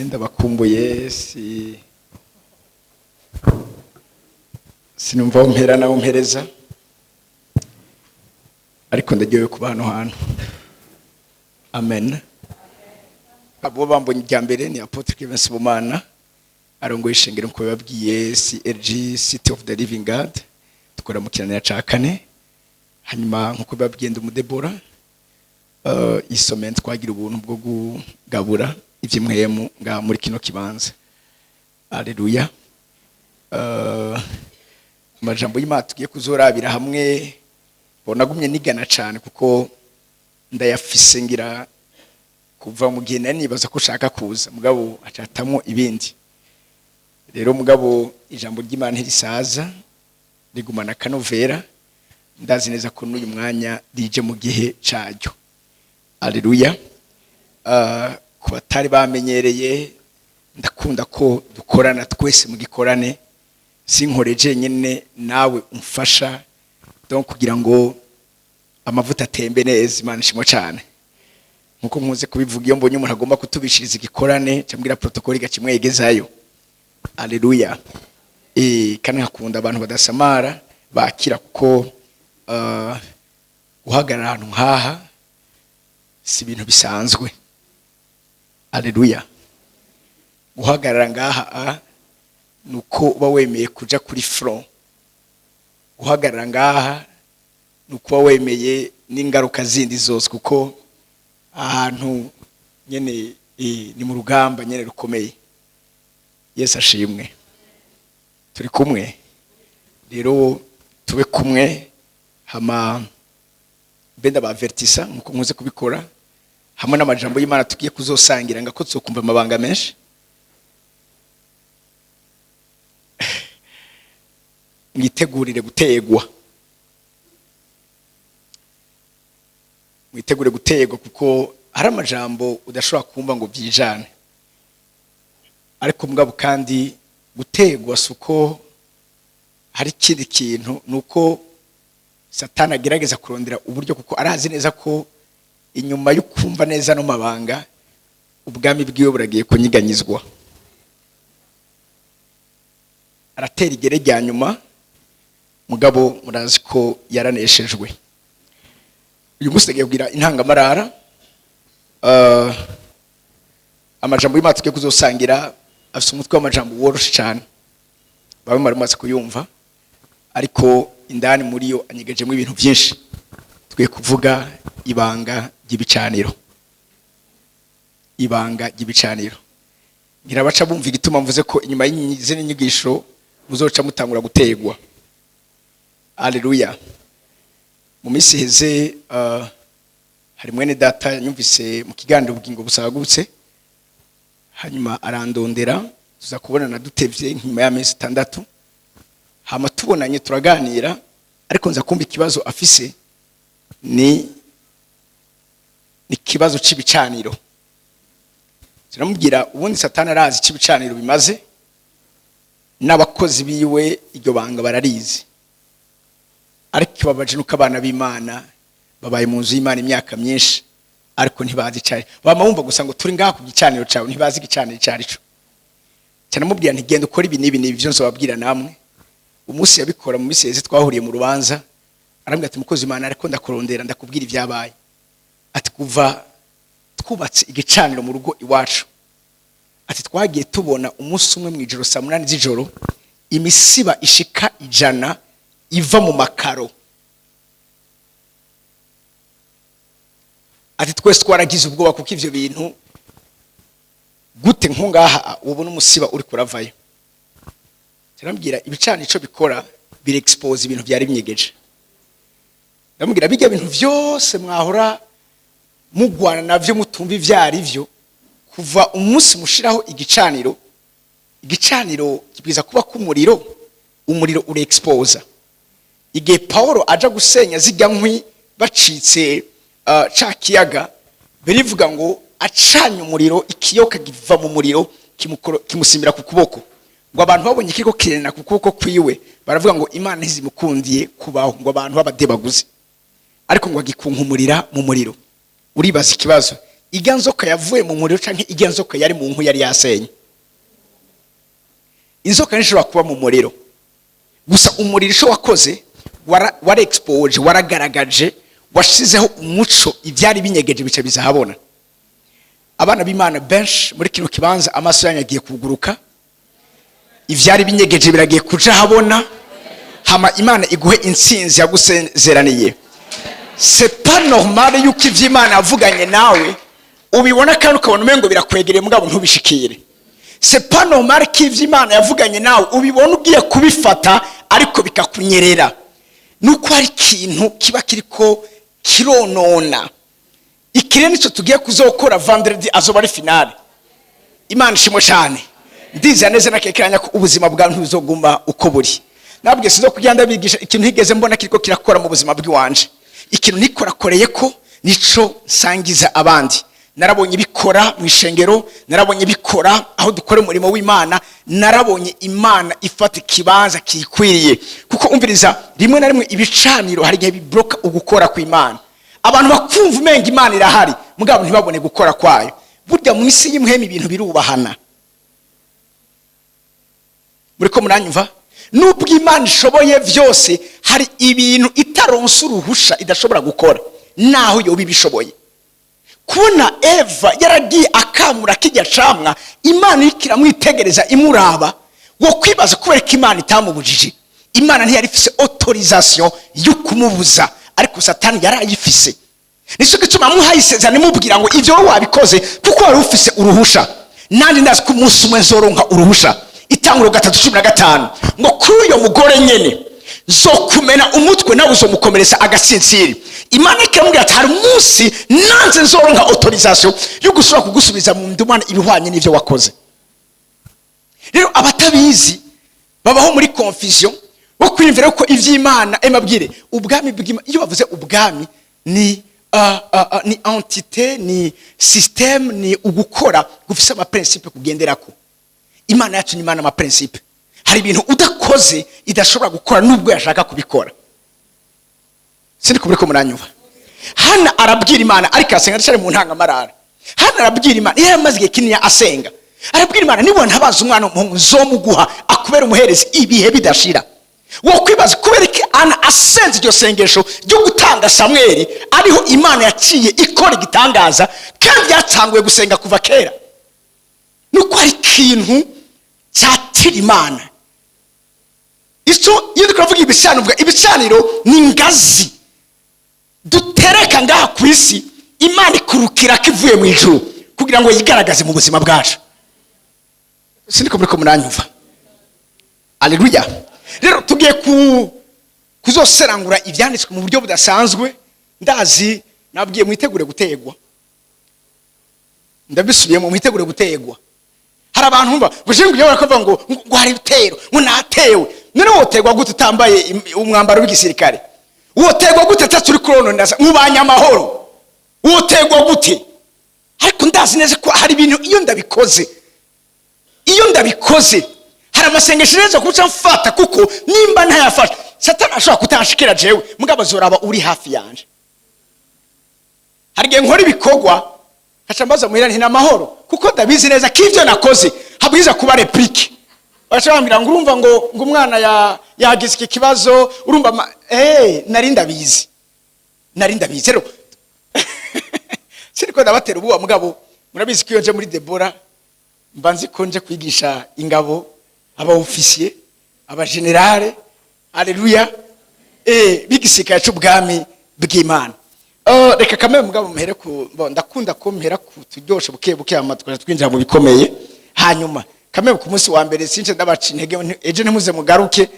Ndabakumbuye, sinumva aho mpera naho mpereza, ariko ndaryohewe kuba hano hantu. Amen. Abo bambonye irya mbere ni Apôtre Kevin Sibomana, arongoye ishengero nkuko bababwiye, CLG, City of the Living God. Dukora mu Kinanira ca kane. Hanyuma nkuko bababwiye, ndi umudebora. Isomero twagira ubuntu bwo kugabura ivy'impwemu nga muri kino kibanza. Aleluya. Amajambo y'Imana tugiye kuzorabira hamwe, bonagumye nigana cyane kuko ndayafise ngira kuva mu gihe nari nibaza ko ushaka kuza, mugabo acatamwo ibindi. Rero mugabo ijambo ry'Imana ntirisaza, rigumana akanovera. Ndazi neza ko n'uyu mwanya rije mu gihe caryo. Aleluya. Ku batari bamenyereye, ndakunda ko dukorana twese mu gikorane, sinkore jenyine, nawe umfasha, donc kugira ngo amavuta atembe neza. Imana ishimwe cyane. Nkuko nkunze kubivuga, iyo mbonye umuntu agomba kutubishiriza igikorane, cyambwira protocole igacimwegezayo. Aleluya. Kandi nkakunda abantu badasamara, bakira, kuko guhagarara ahantu nkaha si ibintu bisanzwe. Aleluya. Guhagarara ngaha nuko uba wemeye kuja kuri front. Guhagarara ngaha ni ukuba wemeye n'ingaruka zindi zose, kuko ahantu nyene ni mu rugamba nyene rukomeye. Yesu ashimwe. Turi kumwe rero, tube kumwe. Hama mbe ndabavertisa nkuko nkunze kubikora, hamwe n'amajambo y'Imana tugiye kuzosangira, ngako tuzokumva amabanga menshi. Mwitegurire gutegwa, mwitegure gutegwa, kuko hari amajambo udashobora kumva ngo byijane. Ariko mugabo kandi gutegwa si uko hari ikindi kintu, ni uko Satani agerageza kurondera uburyo, kuko arazi neza ko inyuma yo kumva neza no mabanga, ubwami bwiwe buragiye kunyiganyizwa. Aratera igere rya nyuma, mugabo murazi ko yaraneshejwe. Uyu munsi tugiye kugira intangamarara. Amajambo y'Imana tugiye kuzosangira afite umutwe w'amajambo woroshe cyane, bamwe bari bamaze kuyumva, ariko indani muri yo anyegejemo ibintu byinshi. Tugiye kuvuga ibanga ry'ibicaniro, ibanga ry'ibicaniro. Ngira baca bumva igituma mvuze ko inyuma y'izindi nyigisho muzoca mutangura gutegwa. Aleluya. Mu minsi iheze hari mwene data yanyumvise mu kiganiro Ubugingo Busagutse, hanyuma arandondera, tuza kubonana dutevye nk'nyuma y'amezi 6. Hama tubonanye turaganira, ariko nza kumva ikibazo afise ni ikibazo c'ibicaniro. Turamubwira ubundi Satani arazi ico ibicaniro bimaze, n'abakozi biwe iryo banga bararizi, ariko ikibabaje nuko abana b'Imana babaye mu nzu y'Imana imyaka myinshi, ariko ntibazi icari. Bama bumva gusa ngo turi ngaha ku gicaniro cawe, ntibazi igicaniro icari co. Cyanamubwira nti genda ukora ibi n'ibi n'ibi, nzobabwira namwe. Umunsi yabikora, mu minsi yeze twahuriye mu rubanza, arambwira ati: "Mukozi Imana, ariko ndakurondera ndakubwira ibyabaye." Ati: "Kuva twubatse igicaniro mu rugo iwacu," ati, "twagiye tubona umunsi umwe mu ijoro saa 8 z'ijoro imisiba ishika 100 iva mu makaro." Ati: "Twese twaragize ubwoba, kuko ivyo bintu gute nkungaha ubona umusiba uri kuravayo?" Turambwira ibicaniro ico bikora, birexpose ibintu byari binyegeje. Ndamubwira bijya bintu vyose mwahora mugwana navyo mutumva ivyari vyo, kuva umunsi mushiraho igicaniro, igicaniro kibwiza kuba k'umuriro, umuriro urexposa. Igihe Paulo aja gusenya zijya nkwi bacitse ca kiyaga, birivuga ngo acanye umuriro, ikiyoka kiva mu muriro kimusimbira ku kuboko. Ngo abantu babonye kiriko kirena ku kuboko kwiwe, baravuga ngo Imana ntizimukundiye kubaho, ngo abantu b'abadebaguze, ariko ngo agikunkumurira mu muriro. Uribaza ikibazo, Ijya nzoka yavuye mu muriro canke ijya nzoka yari mu nkwi yari yasenye? Inzoka ntishobora kuba mu muriro. Gusa umuriro ico wakoze, wara expose, waragaragaje, washizeho umuco, ibyari binyegeje bice bizahabona. Abana b'Imana benshi muri kino kibanza, amaso yanyu agiye kuguruka, ivyari binyegeje biragiye kuja habona, hama Imana iguhe intsinzi yagusezeraniye. C'est pas normal yuko ivyo Imana yavuganye nawe ubibona kandi ukabona umengo birakwegereye, mugabo ntubishikire. C'est pas normal ko ivyo Imana yavuganye nawe ubibona ugiye kubifata ariko bikakunyerera. Nuko hari ikintu kiba kiriko kironona ikirere. Nicyo tugiye kuzokora vendredi, azoba ari finale. Imana ishimwe cyane. Ndizera neza nakekeranya ko ubuzima bwawe ntibuzoguma uko buri. Nabwiye sizo kugira ndabigisha ikintu ntigeze mbona kiriko kirakora mu buzima bw'iwanje. Ikintu nikorakoreye ko nico nsangiza abandi. Narabonye bikora mu ishengero, narabonye bikora aho dukora umurimo w'Imana, narabonye Imana ifata ikibanza kiyikwiriye. Kuko umviriza, rimwe na rimwe ibicaniro hari igihe bibloka ugukora kw'Imana. Abantu bakumva umenga Imana irahari, mugabo ntibabone gukora kwayo. Burya mu isi y'impwemu ibintu birubahana. Muri ko muranyumva? Nubwo Imana ishoboye byose, hari ibintu itaronsa uruhusha idashobora gukora naho yoba ibishoboye. Kubona Eva yaragiye akamura kijya camwa, Imana iriko iramwitegereza, imuraba, wo kwibaza kubera ko Imana itamubujije. Imana ntiyari ifise autorisation yo kumubuza, ariko Satani yari ayifise. Nicyo gituma amuhaye isezerano, imubwira ngo ibyo wowe wabikoze kuko wari ufise uruhusha. Nanjye ndazi ko umunsi umwe nzoronka uruhusha. Itanguro 3:15 ngo kuri uyo mugore nyene zokumena umutwe, nawe uzomukomeretsa agatsinsiri. Imana ikamubwira ati hari umunsi nanze nzoronka autorisation yo gushobora kugusubiza mu ndumane ibihwanye n'ivyo wakoze. Rero abatabizi babaho muri confusion wo kwiyumvira ko ivy'Imana, emabwire ubwami bw'Imana. Iyo bavuze ubwami, ni entité, ni système, ni ugukora gufise amaprincipe kugenderako. Imana yacu ni Imana amaprincipe. Hari ibintu udakoze idashobora gukora nubwo yashaka kubikora. Sindi kuburi ko muranyumva. Hana arabwira Imana, ariko asenga ndacyari mu ntangamarara. Hana arabwira Imana, iyo yamaze igihe kinini asenga, arabwira Imana: "Nibona ntabaza umwana w'umuhungu, nzomuguha akubera umuherezi ibihe bidashira." Wo kwibaza kubera iki Ana asenze iryo sengesho ryo gutanga Samweli ariho Imana yaciye ikora igitangaza, kandi yatanguye gusenga kuva kera. Nuko hari ikintu cyatira Imana. Icyo iyo turavuga ibicaniro, uvuga ibicaniro ni ingazi dutereka ngaha ku isi, Imana ikurukira ko ivuye mu ijuru kugira ngo yigaragaze mu buzima bwacu. Sindiko muri ko muranyumva. Aleluya. Rero tugiye ku kuzoserangura ibyanditswe mu buryo budasanzwe. Ndazi nabwiye mwitegure gutegwa, ndabisubiyemo, mwitegure gutegwa. Hari abantu bumva ngo shinga iyo bakavuga ngo hari ibitero, ngo natewe. None wotegwa gute utambaye umwambaro w'igisirikare? Wotegwa gute atatu uri kurononera mubanye amahoro? Wotegwa gute? Ariko ndazi neza ko hari ibintu iyo ndabikoze, hari amasengesho neza kuca mfata, kuko nimba ntayafashe, Satani ashobora kutanshikira jewe, mugabo azoraba uri hafi yanje. Hari igihe nkora ibikorwa nkaca mbaza muhira nti namahoro, kuko ndabizi neza ko ivyo nakoze habwiza kuba réplique. Baca bambwira ngo urumva ngo umwana yagize iki kibazo, urumva nari ndabizi, nari ndabizi. Rero siniko ndabatera ubwoba, mugabo murabizi ko iyo nje muri Debora mba nzi ko nje kwigisha ingabo, aba officier, aba général, aleluya, b'igisirikare c'ubwami bw'Imana. Reka kamwe mugabo muhere ku bo, ndakunda ko mpera ku turyoshe buke buke, hama tukaja twinjira mu bikomeye. Hanyuma kamwe ku munsi wa mbere since ndabaca intege, ejo ntimuze mugaruke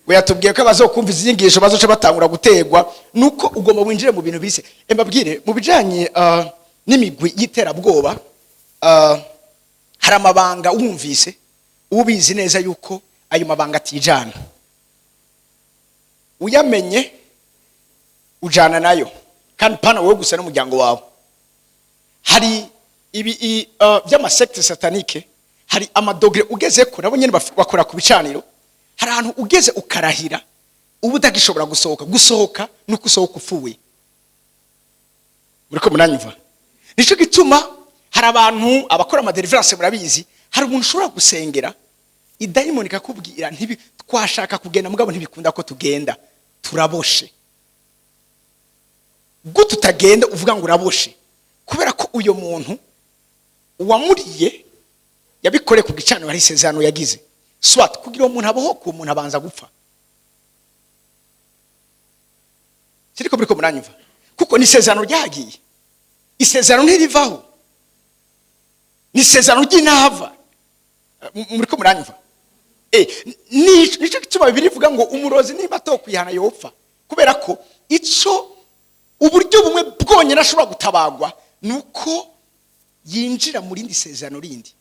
ngo yatubwiye ko abazokumva izi nyigisho bazoca batangura gutegwa. Nuko ugomba winjire mu bintu bise, mbabwire mu bijanye n'imigwi y'iterabwoba. Hari amabanga wumvise ubizi neza yuko ayo mabanga atijana, uyamenye ujana nayo, kandi pana wowe gusa, n'umuryango wawe. Hari ibi by'amasecte satanique, hari amadogere ugeze ko nabo nyene bakora ku bicaniro. Hari ahantu ugeze ukarahira, uba utagishobora gusohoka. Gusohoka nuko usohoka upfuye. Muriko muranyumva? Nicyo gituma hari abantu abakora ama délivrance, murabizi, hari umuntu ushobora gusengera, idayimoni ikakubwira: "Ntibi twashaka kugenda, mugabo ntibikunda ko tugenda, turaboshe." Gute utagenda uvuga ngo uraboshe? Kubera ko uyo muntu uwamuriye yabikoreye ku gicaniro, hari isezerano yagize. Soit kugira uwo muntu abohoke, uwo muntu abanza gupfa. Siriko buriko muranyumva? Kuko ni isezerano ryagiye, isezerano ntirivaho, ni isezerano ry'intava. Muriko muranyumva? Nico gituma Bibiliya ivuga ngo umurozi niba atokwihana yopfa, kubera ko ico uburyo bumwe bwonyine ashobora gutabagwa ni uko yinjira mu rindi sezerano rindi.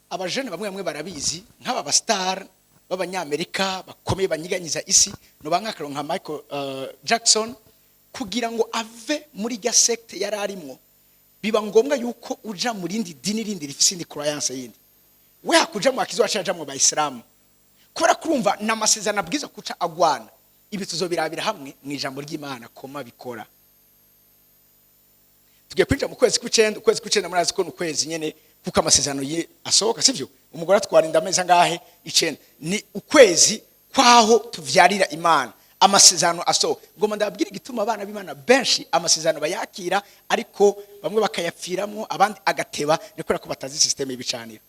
Abajene bamwe bamwe barabizi, nk'aba ba star b'Abanyamerika bakomeye banyiganyiza isi, no nk'akarero nka Michael Jackson, kugira ngo ave muri rya secte yari arimwo, biba ngombwa yuko uja mu rindi dini rindi rifise indi croyance yindi. We hakuja mu bakizo, waca aja mu bayisilamu, kubera kurumva ni amasezerano abwiza kuca agwana. Ibi tuzobirabira hamwe mu ijambo ry'Imana koma bikora. Tugiye kwinjira mu kwezi kw'icenda. Ukwezi kw'icenda murazi ko ni ukwezi nyene kuko amasezerano ye asohoka, sivyo? Umugore atwara inda amezi angahe? 9. Ni ukwezi kwaho tuvyarira Imana, amasezerano asohoka. Ngoma ndababwira igituma abana b'Imana benshi amasezerano bayakira, ariko bamwe bakayapfiramwo, abandi agateba, ni kubera ko batazi système y'ibicaniro.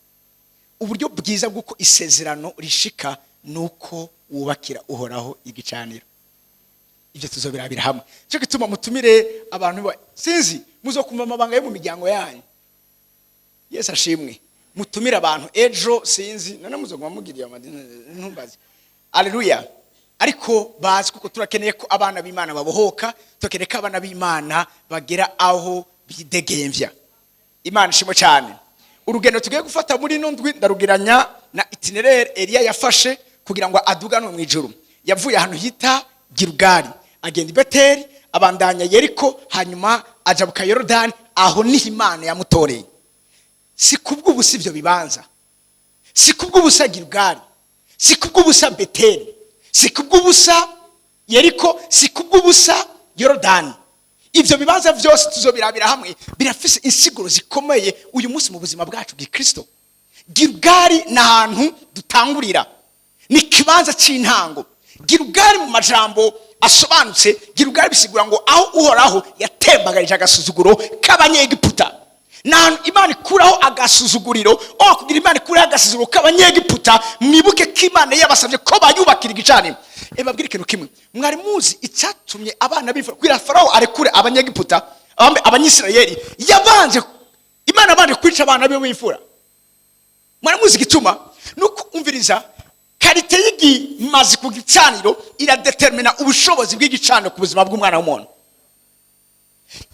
Uburyo bwiza bw'uko isezerano rishika ni uko wubakira Uhoraho igicaniro. Ibyo tuzobirabira hamwe. Cyo gituma mutumire abantu sinzi muzokumva amabanga yo mu miryango yanyu. Yesu ashimwe. Mutumire abantu ejo, sinzi none muzoguma mugiriye amadini, ntumbaze. Aleluya. Ariko bazi, kuko turakeneye ko abana b'Imana babohoka, turakeneye ko abana b'Imana bagera aho bidegemvya. Imana ishimwe cyane. Urugendo tugiye gufata muri ino ndwi ndarugeranya na itinéraire Eliya yafashe kugira ngo aduganwe mu ijuru. Yavuye ahantu hita Gilugali, agenda i Beteli, abandanya Yeriko, hanyuma ajabuka Yorodani. Aho niho Imana yamutoreye. Si kubw'ubusa ibyo bibanza, si kubw'ubusa Gilugali, si kubw'ubusa Beteli, si kubw'ubusa Yeriko, si kubw'ubusa Yorodani. Ibyo bibanza byose tuzobirabira hamwe, birafise insiguro zikomeye uyu munsi mu buzima bwacu bw'Ikristo. Gilugali ni ahantu dutangurira, ni ikibanza cy'intango. Gilugali mu majambo asobanutse, Gilugali bisigura ngo aho Uhoraho yatembagarije agasuzuguro k'Abanyegiputa. Ni ahantu Imana ikuraho agasuzuguriro. Oh, kugira Imana ikuraho agasuzuguro k'Abanyegiputa, mwibuke ko Imana yabasabye ko bayubakira igicaniro. Babwire ikintu kimwe: mwari muzi icyatumye abana b'imfura, kugira Farawo arekure Abanyegiputa, Abanyisirayeli, yabanje, Imana yabanje kwica abana be b'imfura? Mwari muzi igituma? Nuko umviriza, qualité y'igimazi ku gicaniro iradetermina ubushobozi bw'igicaniro ku buzima bw'umwana w'umuntu.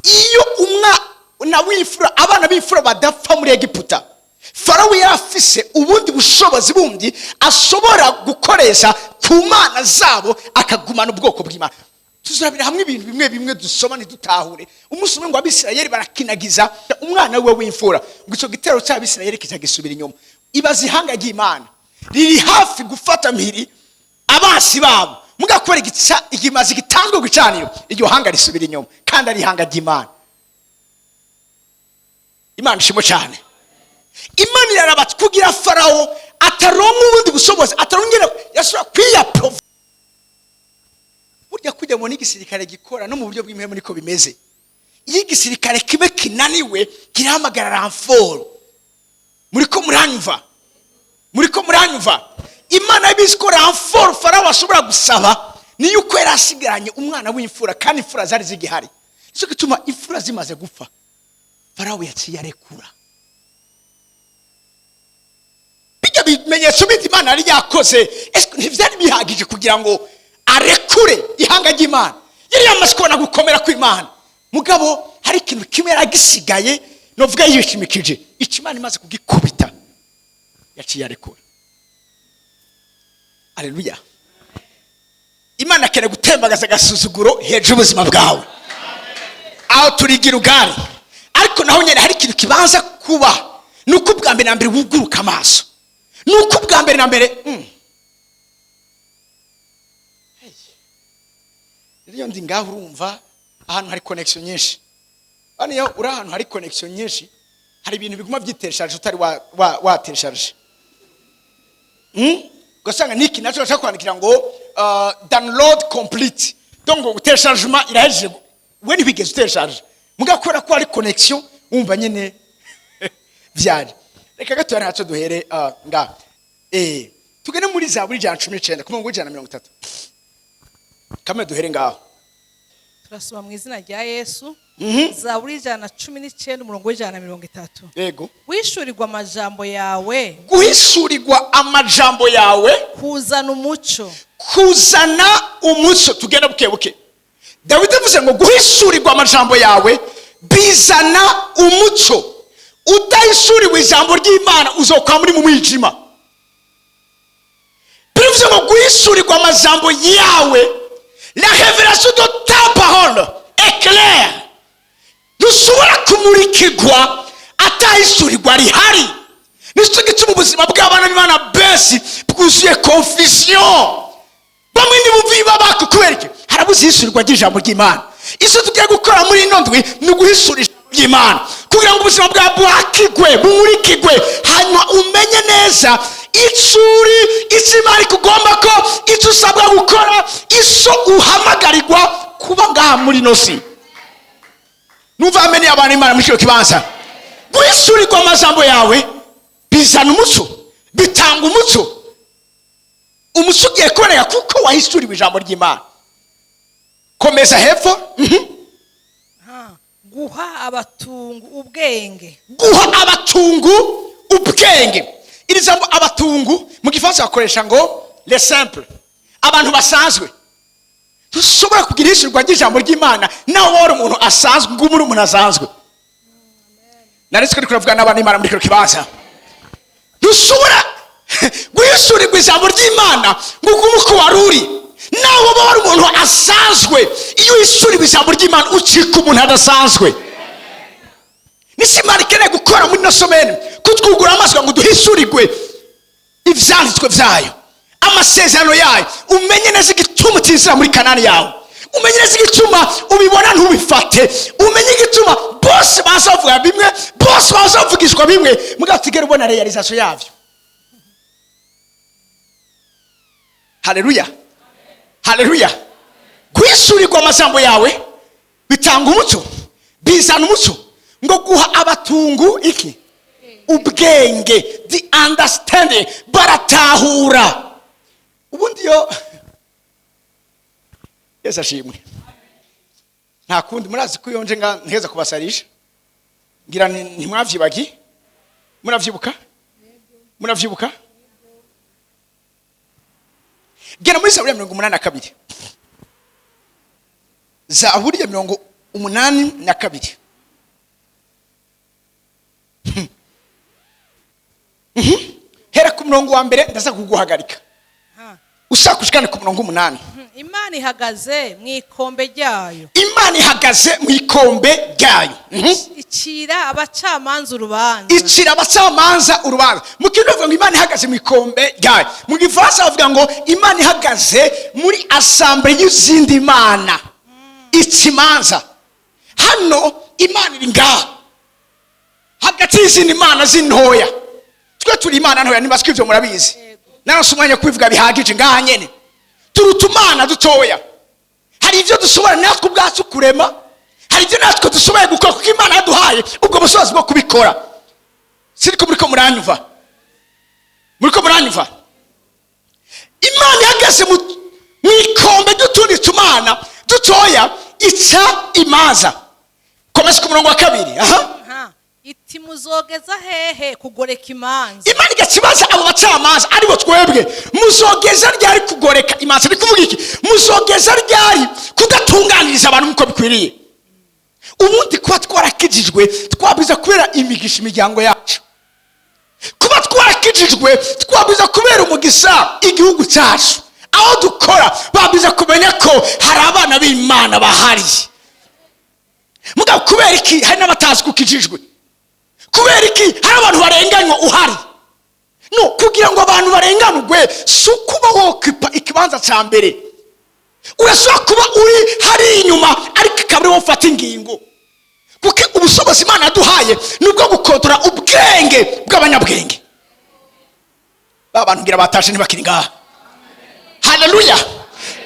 Iyo umwana w'imfura, abana b'imfura badapfa muri Egiputa, Farawo yari afise ubundi bushobozi bundi ashobora gukoresha ku mana zabo, akagumana ubwoko bw'Imana. Tuzabira hamwe ibintu bimwe bimwe dusoma ntidutahure. Umunsi umwe ngo Abisirayeli barakinagiza umwana we w'imfura, ngo icyo gitero cy'Abisirayeli kizagisubira inyuma. Ibaza, ihanga ry'Imana riri hafi gufata mpiri abasi babo, mugakora igimazi gitanzwe ku gicaniro, iryo hanga risubira inyuma, kandi ari ihanga ry'Imana. Imana ishimwe cyane. Imana iraraba kugira Farawo ataronka ubundi bushobozi, atarongera yashobora kwiyapova. Burya kujya mu n'igisirikare gikora no mu buryo bw'impemu niko bimeze. Iyo igisirikare kimwe kinaniwe, kirahamagara renfort. Muri ko muranyumva? Muri ko muranyumva? Imana yabizi ko renfort Farawo ashobora gusaba niyo uko yari asigaranye umwana w'imfura, kandi imfura zari zigihari. Nicyo gituma imfura zimaze gupfa, Farawo yaciye arekura. Bijya bimenyetso bindi Imana yari yakoze, ese ntibyari bihagije kugira ngo arekure ihanga ry'Imana? Yari yamaze kubona gukomera kw'Imana, mugabo hari ikintu kimwe yari agisigaye novuga yishimikije. Icyo Imana imaze kugikubita, yaciye arekura. Aleluya. Imana akeneye gutembagaza agasuzuguro hejuru y'ubuzima bwawe. Aho turigira ugari, ariko naho nyine hari ikintu kibanza kuba, ni uko ubwa mbere na mbere wuguruka amaso, ni uko ubwa mbere na mbere. Hey. Rero iyo ndi ngaho, urumva ahantu hari connection nyinshi. Hano iyo uri ahantu hari connexion nyinshi, hari ibintu biguma byiteshaje utari wateshaje. Ugasanga niki nacyo bashaka kwandikira ngo download complete, donc ngo téléchargement irahejeje, we ntibigeze uteshaje, mugabo kubera ko hari connexion wumva nyine vyari. Reka gatoya ntacyo duhere nga tugende muri Zaburi 119 ku murongo w'130. Kamwe duhere ngaho. Turasoma mu izina rya Yesu. Zaburi 119, umurongo w'130. Yego. Wishurirwa amajambo yawe. Guhishurirwa amajambo yawe. Kuzana umuco. Kuzana umuco. Tugenda buke buke. Dawidi avuze ngo guhishurirwa amajambo yawe bizana umuco. Udahishuriwe ijambo ry'Imana uzokwa muri mu mwijima. Bivuze ngo guhishurirwa amajambo yawe, la révélation de ta parole éclaire. Ntushobora kumurikirwa atahishurirwa rihari. Nicyo gituma ubuzima bw'abana b'Imana benshi bwuzuye confusion. Bamwe ntibumva baka. Kubera iki? Harabuze ihishurirwa ry'ijambo ry'Imana. Icyo tugiye gukora muri ino ndwi ni uguhishura ijambo ry'Imana kugira ngo ubuzima bwawe bwakigwe, bumurikigwe, hanyuma umenye neza icyo uri, icyo Imana ikugomba, ko icyo usabwa gukora, icyo uhamagarirwa kuba ngaha muri ino si. Numva amenye abantu Imana muri kino kibanza. Guhishurirwa amajambo yawe bizana umuco, bitanga umuco. Umuco ugiye kuboneka kuko wahishuriwe ijambo ry'Imana. Komeza hepfo. Guha abatungu ubwenge. Guha abatungu ubwenge. Iri jambo abatungu mu Gifaransa bakoresha ngo les simples, abantu basanzwe. Dushobora kugira ihishurwa ry'ijambo ry'Imana nawe wari umuntu asanzwe, ngo uri umuntu asanzwe. Naretse ko turavuga n'abana b'Imana muri kino kibanza. Ntushobora guhishurirwa ijambo ry'Imana ngo ugume uko wari uri, nawe uba wari umuntu asanzwe. Iyo uhishuriwe ijambo ry'Imana ucika umuntu adasanzwe. Nisi Imana ikeneye gukora muri ino semaine, kutwugura amaso ngo duhishurirwe ibyanditswe byayo, amasezerano yayo, umenye neza igituma utizera muri Kanani yawe, umenye neza igituma ubibona ntubifate, umenye igituma bose baza bavuga bimwe, bose baza bavugishwa bimwe, mugabo utigera ubona réalisation yabyo. Haleluya, haleluya! Guhishurirwa amajambo yawe bitanga umuco, bizana umuco. Ngo guha abatungu iki? Ubwenge, the understanding, baratahura. Ubundi yo Yesu ashimwe. Nta kundi, murazi ko iyo nje nga nteza kubasarisha. Ngira ntimwavyibagi, muravyibuka, muravyibuka. Gera muri Zaburi ya 82, Zaburi ya 82. Hera ku murongo wa mbere, ndaza kuguhagarika. Ushaka ushikane ku murongo w'umunani. Imana ihagaze mu ikombe ryayo. Imana ihagaze mu ikombe ryayo. Icira abacamanza urubanza. Icira abacamanza urubanza. Mu Kirundi bavuga ngo Imana ihagaze mu ikombe ryayo, mu Gifaransa bavuga ngo Imana ihagaze muri assemblée y'izindi mana, ica imanza. Hano Imana iri ngaha hagati y'izindi mana z'intoya. Twe turi imana ntoya, niba ivyo murabizi. Narose umwanya wo kubivuga bihagije ngaha nyene. Turuta umana dutoya. Hari ibyo dushobora natwe ubwacu kurema, hari ibyo natwe dushoboye gukora kuko Imana yaduhaye ubwo bushobozi bwo kubikora. Siriko muriko muranyumva? Muriko muranyumva? Imana ihagaze mu ikombe ry'utundi tumana dutoya, ica imanza. Komeza ku murongo wa kabiri, aha. Iti muzogeza hehe kugoreka imanza? Imana igakibaza abo bacamanza, aribo twebwe: muzogeza ryari kugoreka imanza? Ni kuvuga iki? Muzogeza ryari kudatunganiriza abantu nk'uko bikwiriye? Ubundi kuba twarakijijwe twabwiza kubera imigisha imiryango yacu, kuba twarakijijwe twabwiza kubera umugisha igihugu cyacu, aho dukora babwiza kumenya ko hari abana b'Imana bahari. Mugabo kubera iki hari n'abatazi ko ukijijwe? Kubera iki hari abantu barenganywa uhari? No kugira ngo abantu barenganurwe si ukuba wokipa ikibanza cya mbere. Urashobora kuba uri hari inyuma, ariko ikaba ari wowe ufata ingingo, kuko Yaduhaye ni ubwo gukontora ubwenge bw'abanyabwenge. Ba bantu ngira batashe, ntibakiri ngaha. Haleluya!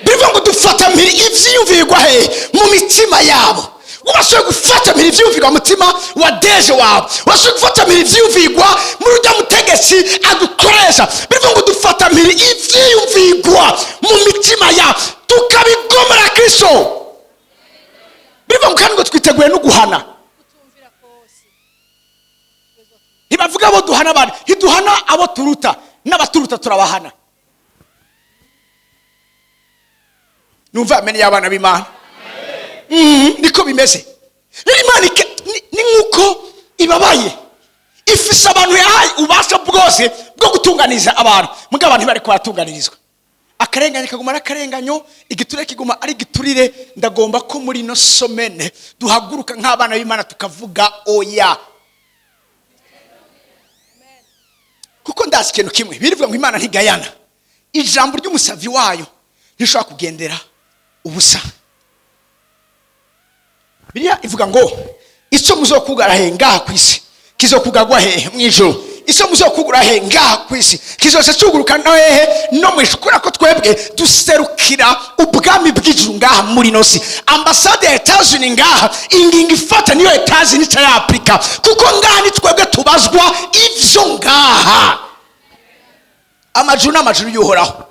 Bivuga ngo dufata mpiri ivyiyumvirwa he? Mu mitima yabo. Wabashoboye gufata mpiri ivyiyumvirwa mu mutima wa DG wawe, washoboye gufata mpiri ivyiyumvirwa muri urya mutegetsi adukoresha. Bivuga ngo dufata mpiri ivyiyumvirwa mu mitima yabo, tukabigomera Kristo. Bivuga ngo kandi ngo twiteguye no guhana. Kutumvira kose. Ntibavuga abo duhana abandi, ntiduhana abo turuta, n'abaturuta turabahana. Numva amene y'abana b'Imana. Niko bimeze rero. Imana ni nk'uko ibabaye, ifise abantu yahaye ububasha bwose bwo gutunganiriza abantu, mugabo abantu bariko baratunganirizwa. Akarenganyo kaguma ari akarenganyo, igiturire kiguma ari igiturire. Ndagomba ko muri ino semaine duhaguruka nk'abana b'Imana, tukavuga oya, kuko ndazi ikintu kimwe birivuga ngo Imana ntigayana, ijambo ry'umusavi wayo ntishobora kugendera ubusa. Biriya ivuga ngo icyo muzokugara he ngaha ku isi kizokugarwa hehe? Mu ijuru. Icyo muzokugura he ngaha ku isi kizoca cuguruka no hehe? No mu ijuru. Kubera ko twebwe duserukira ubwami bw'ijuru ngaha muri ino si, ambasade ya Etazuni ngaha, ingingo ifata niyo Etazuni ica yapurika, kuko ngaha ni twebwe tubazwa ivyo ngaha. Amajuru n'amajuru y'Uhoraho,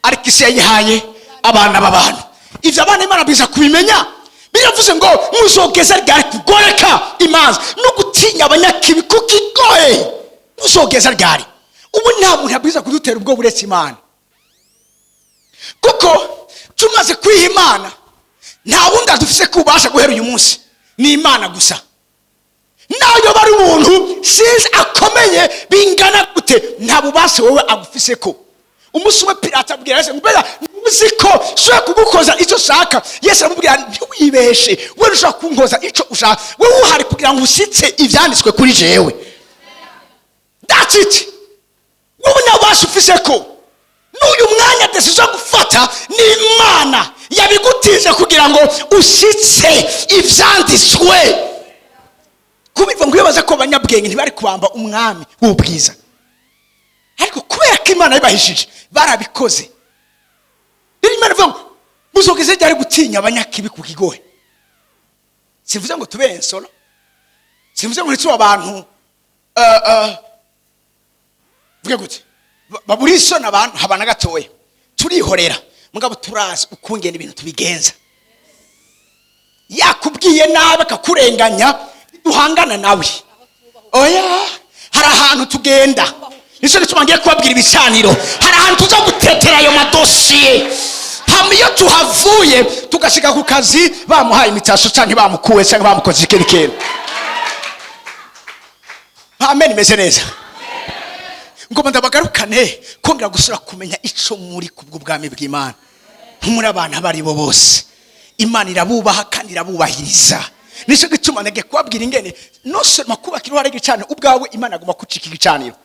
ariko isi yayihaye abana b'abantu. Ivyo abana Imana biza kubimenya. Biravuze ngo muzogeza ryari kugoreka imanza no gutinya abanyakibi kukigoye? Muzogeza ryari? Ubu nta muntu abwiza kudutera ubwo buretse Imana, kuko tumaze kwiha Imana nta wundi adufise kubasha guhera uyu munsi, ni Imana gusa. Nayo bari umuntu sinzi akomeye bingana gute, nta bubasha wowe agufise. Ko umunsi umwe Pilato abwira Yesu ngo mbega ntuzi ko nshobora kugukoza icyo ushaka? Yesu aramubwira: "Ntiwibeshe, we ushobora kunkoza icyo ushaka, wowe uhari kugira ngo usitse ibyanditswe kuri jewe." That's it. Wowe nta bubasha ufise ko n'uyu mwanya décision gufata ni Imana yabigutije kugira ngo ushyitse ibyanditswe. Kubiva ngo iyo baza ko abanyabwenge ntibari kubamba umwami w'ubwiza, ariko kubera ko Imana yabahishije barabikoze. Rero Imana ivuga ngo muzogeze ryari gutinya abanyakibi ku kigohe? Sivuze ngo tube ensolo, sivuze ngo ntitube abantu, vuge gute, babura isoni abantu habana gatoya. Turihorera, mugabo turazi ukungena ibintu tubigenza. Yakubwiye nabi, akakurenganya, duhangana nawe? Oya, hari ahantu tugenda. Nicyo gituma ngiye kubabwira ibicaniro. Hari ahantu tuza gutetera ayo madosiye, hama iyo tuhavuye tugashika ku kazi bamuhaye imitasho, canke bamukuwe, canke bamukoze ikindi kintu. Amen, imeze neza. Ngoma ndabagarukane kongera gusura kumenya ico muri kubw'ubwami bw'Imana. Ntimuri abantu abo ari bo bose. Imana irabubaha kandi irabubahiriza. Nicyo gituma nagiye kubabwira ingene non seulement kubaka iruhare rw'igicaniro ubwawe, Imana agomba kucika igicaniro.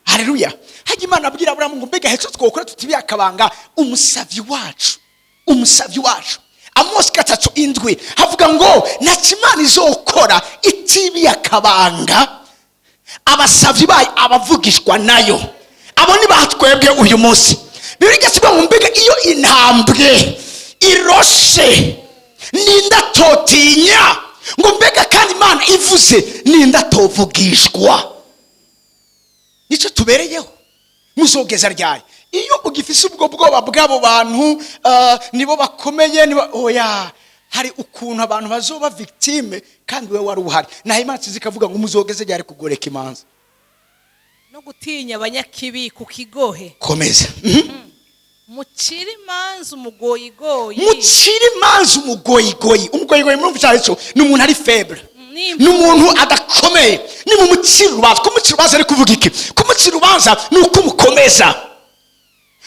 Haleluya! Hajya Imana abwira Aburahamu ngo mbega hece twokora tutibiye akabanga umusavyi wacu, umusavyi wacu. Amosi 3:7 havuga ngo ntacyo Imana izokora itibiye akabanga abasavyi bayo, abavugishwa nayo. Abo ni batwebwe uyu munsi. Bibiliya igasiga ngo mbega iyo intambwe iroshe ninda totinya? Ngo mbega kandi Imana ivuze ninda tovugishwa? Nicyo tubereyeho. Muzogeza ryari? Iyo ugifise ubwo bwoba bw'abo bantu, nibo bakomeye, nibo, oya. Hari ukuntu abantu bazoba victime kandi we wari uhari. Naho Imana ikavuga ngo muzogeze ryari kugoreka imanza no gutinya abanyakibi ku kigohe? Komeza. Mucire imanza umugoyigoyi. Mucire imanza umugoyigoyi. Umugoyigoyi murumva icyo ari cyo? Ni umuntu ari faible, Ni ni umuntu adakomeye. Ni mu mucira urubanza. Kumucira urubanza ari kuvuga iki? Kumucira urubanza ni uko umukomeza,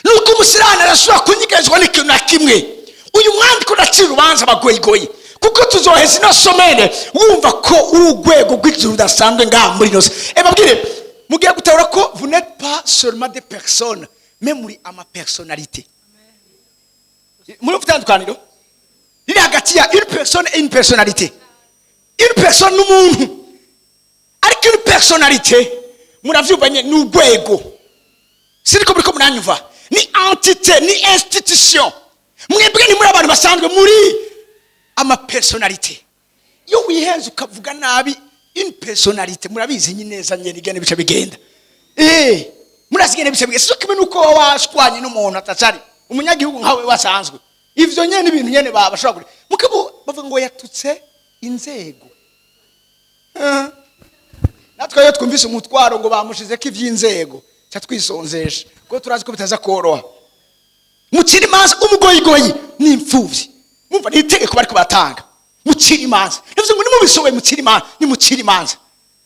ni uko umusirani arashobora kunyegezwa n'ikintu na kimwe. Uyu mwandiko uracira urubanza abagoyigoyi, kuko tuzoheza ino semaine wumva ko uri urwego rw'ijuru rudasanzwe ngaha muri ino si. Babwire mugiye gutahura ko vous n'êtes pas seulement des personnes, mais muri ama personnalité. Muri itandukaniro riri hagati ya une personne et une personnalité. Une personne n'umuntu. Personnalité, muravyumva nye, ni urwego. Siriko muriko muranyumva? Ni entité, ni institution. Mwebwe ni muri abantu basanzwe, muri ama personnalité. Iyo wihenze ukavuga nabi une personnalité, murabizi nyine neza nyene igene bice bigenda. Murazi ingene bice bigenda. Sico kimwe nuko waba washwanye n'umuntu atacari umunyagihugu nkawe wasanzwe. Ivyo nyene ibintu nyene bashobora kuri mugabo bavuga ngo yatutse inzego. Natwe iyo twumvise umutwaro ngo bamushizeko ivy'inzego, ca twisonzesha, kuko turazi ko bitaza koroha. Mucira imanza umugoyigoyi n'imfuvyi. Mumva, ni itegeko bariko batanga: mucira imanza. Bivuze ngo nimubishoboye mucira imanza. Nimucira imanza,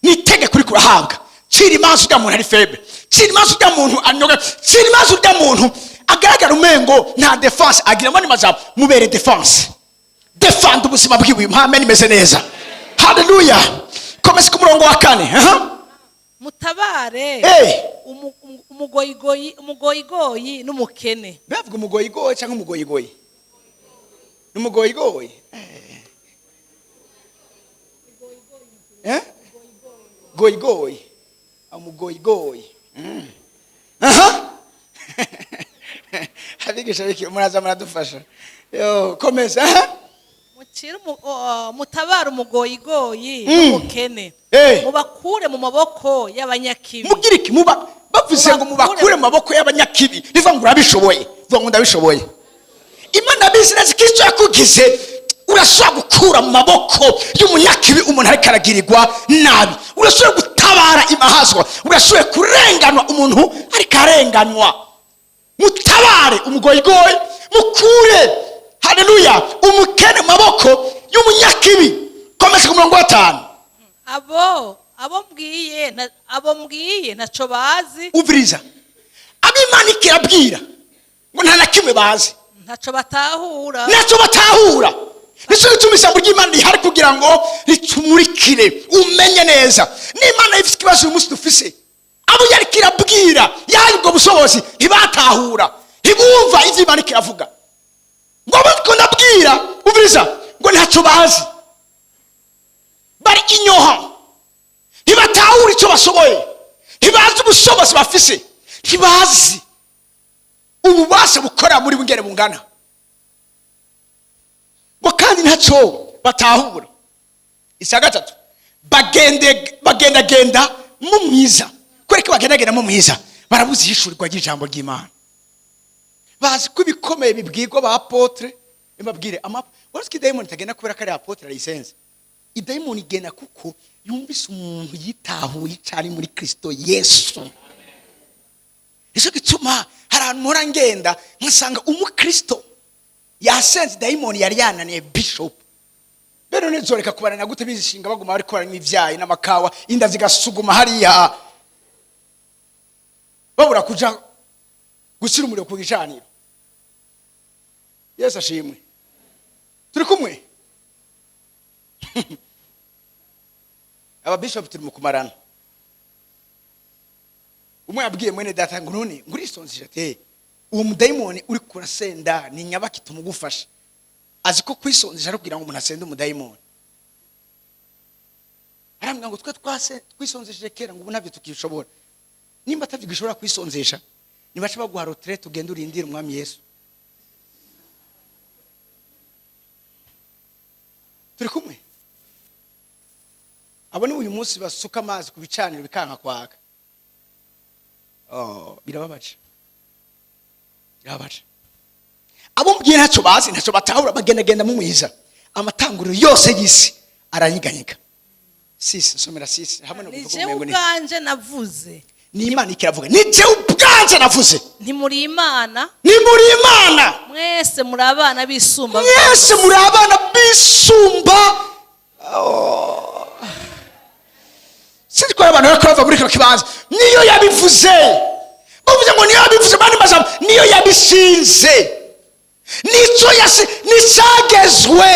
ni itegeko uriko urahabwa. Cira imanza urya muntu ari faible, cira imanza urya muntu anyoga, cira imanza urya muntu agaragara umengo nta défense agira. Mo majambo, mubere défense, defanda ubuzima bwiwe. Mpame nimeze neza. Haleluya. Komeza ku murongo wa kane. Aha. Mutabare umugoyigoyi n'umukene. Bavuga umugoyigoyi cyangwa umugoyigoyi? Ni umugoyigoyi. Eh? Goyigoyi, umugoyigoyi. Aha, abigisha biki, muraza muradufasha. Yo, komeza, aha. Mutabare umugoyigoyi n'umukene, mubakure mu maboko y'abanyakibi. Mugira iki? Muba bavuze ngo mubakure mu maboko y'abanyakibi. Rivuga ngo urabishoboye. Vuga ngo ndabishoboye. Imana bizi neza ko icyo yakugize urashobora gukura mu maboko y'umunyakibi umuntu ariko aragirirwa nabi, urashobora gutabara imahazwa, urashoboye kurenganwa umuntu ariko arenganywa. Mutabare umugoyigoyi, mukure, haleluya, umukene mu maboko y'umunyakibi. Komeza ku murongo wa 5. Abo mbwiye ntaco bazi. Umviriza, ab'Imana ikirabwira ngo nta na kimwe bazi. Ntaco batahura. Ntacyo batahura. Nicyo gituma ijambo ry'Imana rihari, kugira ngo ritumurikire umenye neza. N'Imana ifite ikibazo uyu munsi dufise: abo yariko irabwira, yahaye ubwo bushobozi, ntibatahura, ntibumva ivyo Imana ikiravuga. Ngo abo ndiko ndabwira, umviriza, ngo ntacyo bazi, bari inyoha, ntibatahura icyo bashoboye, ntibazi ubushobozi bafise, ntibazi ububasha bukorera muri bo ingene bungana. Ngo kandi ntacyo batahura. Icya gatatu, bagendagenda mu mwiza. Kubera ko bagendagenda mu mwiza, barabuze ihishurirwa ry'ijambo ry'Imana. Bazi ko ibikomeye bibwirwa ba apôtre. Bibabwire ama wari ko idayimoni itagenda kubera ko ari apôtre arayisenze. Idayimoni igenda kuko yumvise umuntu yitahuye icyo ari muri Kristo Yesu. Nicyo gituma hari ahantu mpora ngenda nkasanga umukristo yasenze, dayimoni yari yananiye bishop. Rero nizoreka kubarana gute bizishinga, baguma bari koramo ibyayi n'amakawa, inda zigasuguma hariya, babura kuja gushyira umuriro ku gicaniro? Yesu ashimwe. Turi kumwe, ababishopu turi mu kumarana. Umwe yabwiye mwene data ngo none ngo urisonzesha ate? Uwo mudayimoni uri kurasenda ni nyabaki tumugufasha? Azi ko kwisonzesha ari kugira ngo umuntu asende umudayimoni. Arambwira ngo twe twase twisonzesheje kera, ngo ubu ntabyo tukishobora. Nimba atabyo gishobora kwisonzesha, nibaca baguha retraite, ugende urindire Umwami Yesu. Turi kumwe. Abo ni uyu munsi basuka amazi ku bicaniro bikanka kwaka. Oh, birababaje, birababaje. Abo mbwiye ntacyo bazi, ntacyo batahura, bagendagenda mu mwiza. Amatanguriro yose y'isi aranyeganyega. 6, nsomera 6 hamwe no Ni kuvuga jewe umengo ni ubwanje navuze. Ni Imana ikiravuga: ni jewe ubwanje navuze. Ntimuri Imana. Ni muri Imana. Mwese muri abana b'Isumba. Mwese muri abana b'Isumba. Oh. Sinzi ko hari abantu bariko bava muri kino kibanza. Niyo yabivuze. Bavuze ngo niyo yabivuze bandi majambo, niyo yabishinze, nico yasi nicagezwe.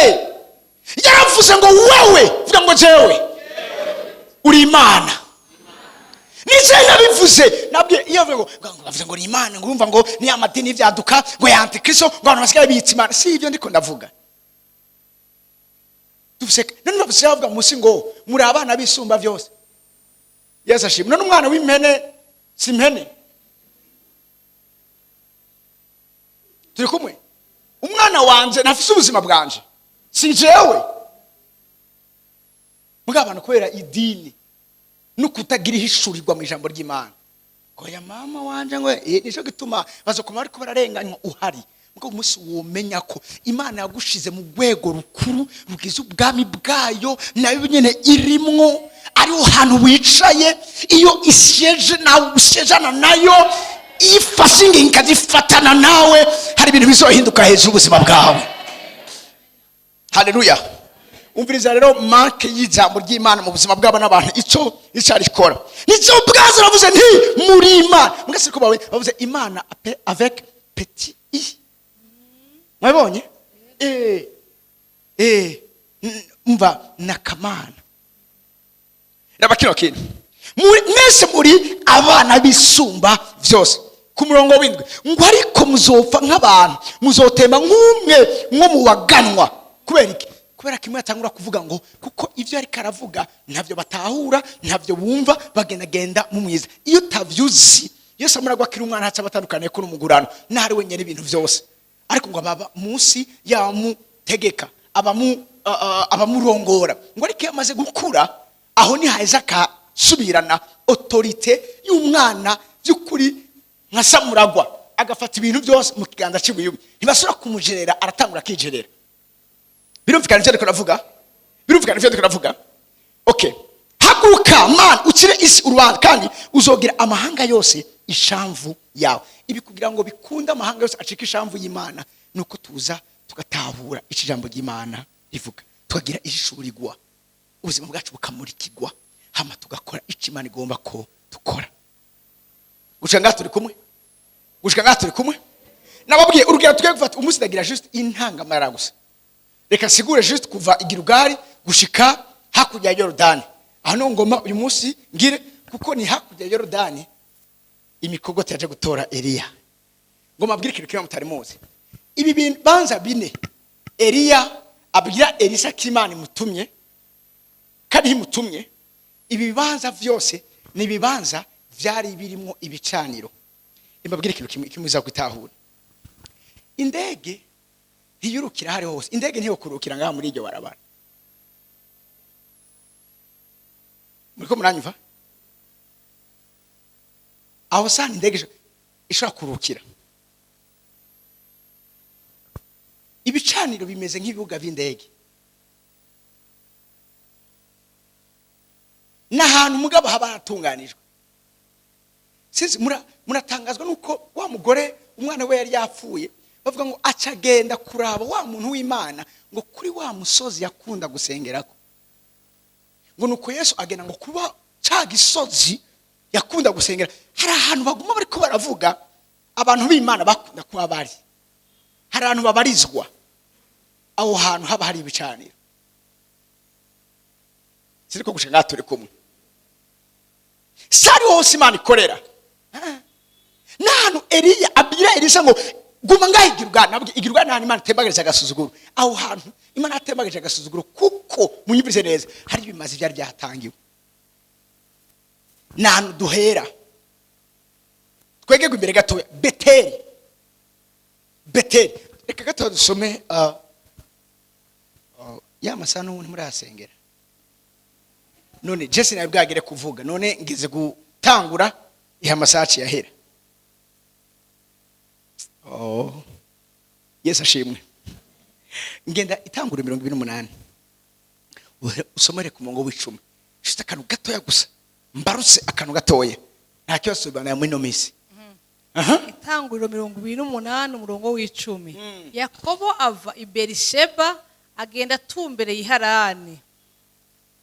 Yaravuze ngo wewe, vuga ngo jewe, uri Imana. Nije nabivuze. Nabwiye iyo avuga ngo bavuze ngo ni Imana, ngo urumva ngo ni amadini y'ivyaduka, ngo ya antikristo, ngo abantu basigaye biyita Imana. Si ibyo ndiko ndavuga. Dufise none bavuze, bavuga munsi ngo muri abana b'Isumba byose. Yesu ashimwe. None umwana w'impene si impene? Turi kumwe? Umwana wanje ntafise ubuzima bwanje, si jewe. Mugabo abantu kubera idini no kutagira ihishurirwa mu ijambo ry'Imana, ngo ya mama wanje, ngo nico gituma bazokoma bariko bararenganywa uhari. Mugabo umunsi womenya ko Imana yagushize mu rwego rukuru rugize ubwami bwayo, nayo nyene irimwo, ariho hantu wicaye, iyo isheje nawe usejana nayo, ifashe ingingo ikazifatana nawe, hari ibintu bizohinduka hejuru y'ubuzima bwawe. Haleluya. Umviriza rero, manque y'ijambo ry'Imana mu buzima bw'aba n'abantu, icyo icarikora nicyo ubwazo. Ravuze nti muri Imana, mwese ko bawe bavuze Imana avec petit i, mwabonye? Umva nakamana, raba kino kintu. Mwese muri abana bisumba byose. Ku murongo w'indwi ngo: "Ariko muzopfa nk'abantu, muzotemba nk'umwe nko mu baganwa." Kubera iki? Kubera kimwe yatangura kuvuga ngo kuko ibyo ariko aravuga ntabyo batahura, ntabyo bumva, bagendagenda mu mwiza. Iyo utavyuzi, Yesu amuragwa akiri umwana, haca batandukaniye ko n'umugurano n'ahari wenyine ibintu byose, ariko ngo ababa munsi yamutegeka, abamurongora. Ngo ariko iyo amaze gukura, aho nihaheza akasubirana autorité y'umwana by'ukuri, nka Samuragwa, agafata ibintu byose mu kiganza cy'ibuye, ntibasubira kumujerera, aratangura akijerera. Birumvikana ivyo ndiko ndavuga? Birumvikana ivyo ndiko ndavuga? Okay. "Haguruka Mana, ukire isi urubanza, kandi uzogira amahanga yose ishamvu yawe." Ibi kugira ngo bikunde amahanga yose acike ishamvu y'Imana, nuko tuza tugatahura icyo ijambo ry'Imana rivuga, tukagira ishurirwa, ubuzima bwacu bukamurikirwa, hama tugakora icyo Imana igomba ko dukora. Gushika ngaha turi kumwe? Gushika ngaha turi kumwe? Nababwiye urugero tugiye gufata umunsi. Ndagira juste intangamara gusa, reka nsigure juste kuva i Gilugari gushika hakurya ya Yorodani. Aho niho ngoma uyu munsi ngire, kuko ni hakurya ya Yorodani imikogote yaje gutora Eliya. Ngo mabwire ikintu kimwe mutari muzi. Ibi bintu banza bine Eliya abwira Elisa ko Imana imutumye, kandi imutumye, ibi bibanza byose ni ibibanza byari birimo ibicaniro. Imbabwire ikintu kimwe kimuza gutahura: indege ntiyurukira ahari hose. Indege ntiyokurukira ngaha muri iryo barabara. Muriko muranyumva? Aho sanga indege ishobora kurukira. Ibicaniro bimeze nk'ibibuga by'indege, n'ahantu mugabo haba haratunganijwe. Sinzi, muratangazwa nuko wa mugore umwana we yari yapfuye, bavuga ngo aca agenda kuraba wa muntu w'Imana ngo kuri wa musozi yakunda gusengerako. Ngo nuko Yesu agenda ngo kuba ca gisozi yakunda gusengera. Hari ahantu baguma bariko baravuga abantu b'Imana bakunda kuba bari, hari ahantu babarizwa, aho hantu haba hari ibicaniro. Siriko gushika ngaha turi kumwe? Sari hose Imana ikorera. N'ahantu Eliya abwira Elisa ngo guma ngaho i Gilugari. Nabwo i Gilugari n'ahantu Imana itembagaje agasuzuguro. Aho hantu Imana yatembagaje agasuzuguro, kuko munyumvise neza, hari ibimazi byari byatangiwe. Ni ahantu duhera twegegwe imbere gatoya, Beteli. Beteli, reka gatoya dusome ya masaha n'ubundi murayasengera. None jese nawe bwagere kuvuga, none ngeze gutangura iha amasaha aciye ahera. Oh. Yesu ashimwe. Ngenda itangura 28, usomere ku murongo w'icumi. Shite akantu gatoya gusa, mbarutse akantu gatoya, nta kibazo bana muri ino minsi. Aha. Itanguriro 28, umurongo w'icumi. Yakobo ava i Berisheba, agenda atumbereye i Harani.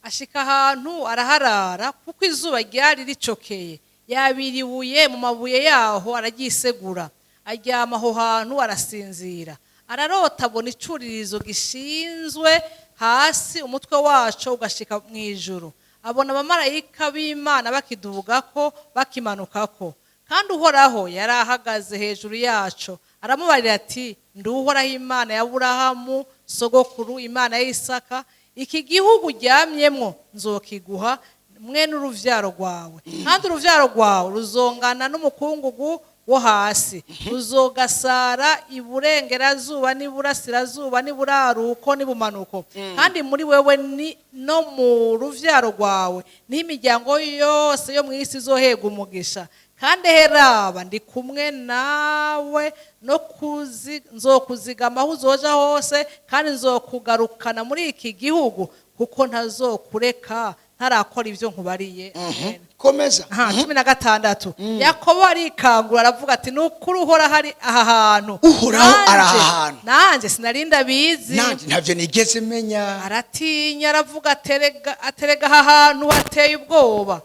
Ashika ahantu araharara, kuko izuba ryari ricokeye. Yabira ibuye mu mabuye yaho, araryisegura, aryama aho hantu arasinzira. Ararota, abona icuririzo gishinzwe hasi, umutwe waco ugashika mu ijuru. Abona abamarayika b'Imana bakidugako, bakimanukako. Kandi Uhoraho yari ahagaze hejuru yaco. Aramubarira ati: "Ndi Uhoraho, Imana ya Aburahamu sogokuru, Imana ya Isaka. Iki gihugu uryamyemwo nzokiguha." Mwe n'uruvyaro rwawe, kandi uruvyaro rwawe ruzongana n'umukungugu wo hasi, ruzogasara iburengerazuba n'iburasirazuba n'iburaruko n'ibumanuko, kandi muri wewe ni no mu ruvyaro rwawe niho imiryango yose yo mu isi izohega umugisha. Kandi heraba, ndi kumwe nawe no kuzi nzokuzigama aho uzoja hose, kandi nzokugarukana muri iki gihugu, kuko ntazokureka ntarakora ibyo nkubariye. Amen. Komeza. Aha, 16, Yakobo arikangura, aravuga ati: "Ni ukuri Uhoraho ari aha hantu." Uhoraho ari aha hantu. Nanjye sinarinda bizi. Nanjye ntabyo nigeze menya. Aratinya, aravuga aterega aterega aha hantu hateye ubwoba.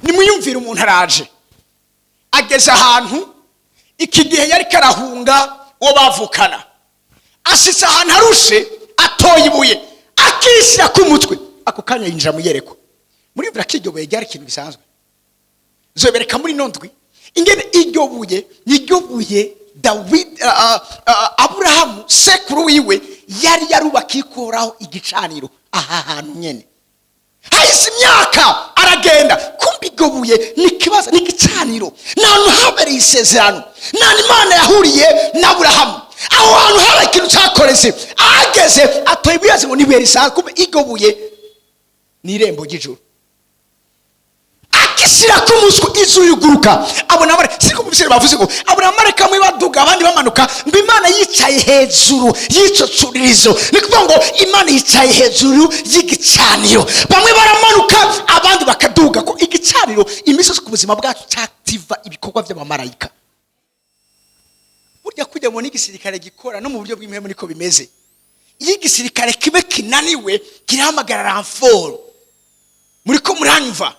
Nimuyumvire, umuntu araje, ageze ahantu. Iki gihe yari karahunga uwo bavukana. Ashitse ahantu arushe, atoye ibuye, akishyira ku mutwe. Ako kanya yinjira mu yerekwa. Muriyumvira ko iryo buye ryari ikintu gisanzwe? Zobereka muri ino ndwi ingene iryo buye niryo buye Dawidi, Aburahamu sekuru wiwe yari yarubakiye ikoraho igicaniro aha hantu nyene. Hahise imyaka, aragenda, kumva iryo buye ni ikibazo, ni igicaniro, ni ahantu habereye isezerano, ni ahantu Imana yahuriye na Aburahamu. Aho hantu habaye ikintu cyakoreze. Ahageze atoye ibuye, azi ngo ni ibuye risanzwe, kumbe iryo buye ni irembo ry'ijuru. Akishyira ku muswi, izu yuguruka, abona abare siko mu bisere bavuze ngo abona amareka amwe baduga, abandi bamanuka, ngo Imana yicaye hejuru y'ico curirizo. Ni kuvuga ngo Imana yicaye hejuru y'igicaniro, bamwe baramanuka, abandi bakaduga, ko igicaniro imisozi ku buzima bwacu cyativa ibikorwa by'abamarayika. Burya kujya mu n'igisirikare gikora no mu buryo bw'impemu niko bimeze. Iyo igisirikare kibe kinaniwe, kirahamagara renfort. Muri ko muranyumva?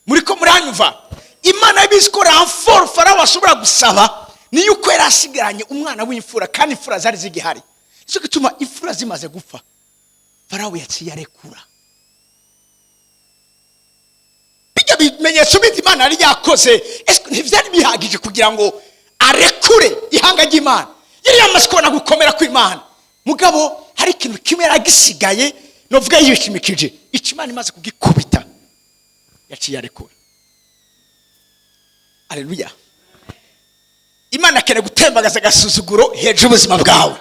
Muri ko muranyumva? Imana yabizi ko renfort Farawo ashobora gusaba niyo uko yari asigaranye umwana w'imfura, kandi imfura zari zigihari. Nicyo gituma imfura zimaze gupfa, Farawo yaciye arekura. Bijya bimenyetso bindi Imana yari yakoze, ese ntibyari bihagije kugira ngo arekure ihanga ry'Imana? Yari yamaze kubona gukomera kw'Imana, mugabo hari ikintu kimwe yari agisigaye novuga yishimikije. Icyo Imana imaze kugikubita, yaciye arekura. Aleluya! Imana akeneye gutembagaza agasuzuguro hejuru y'ubuzima bwawe.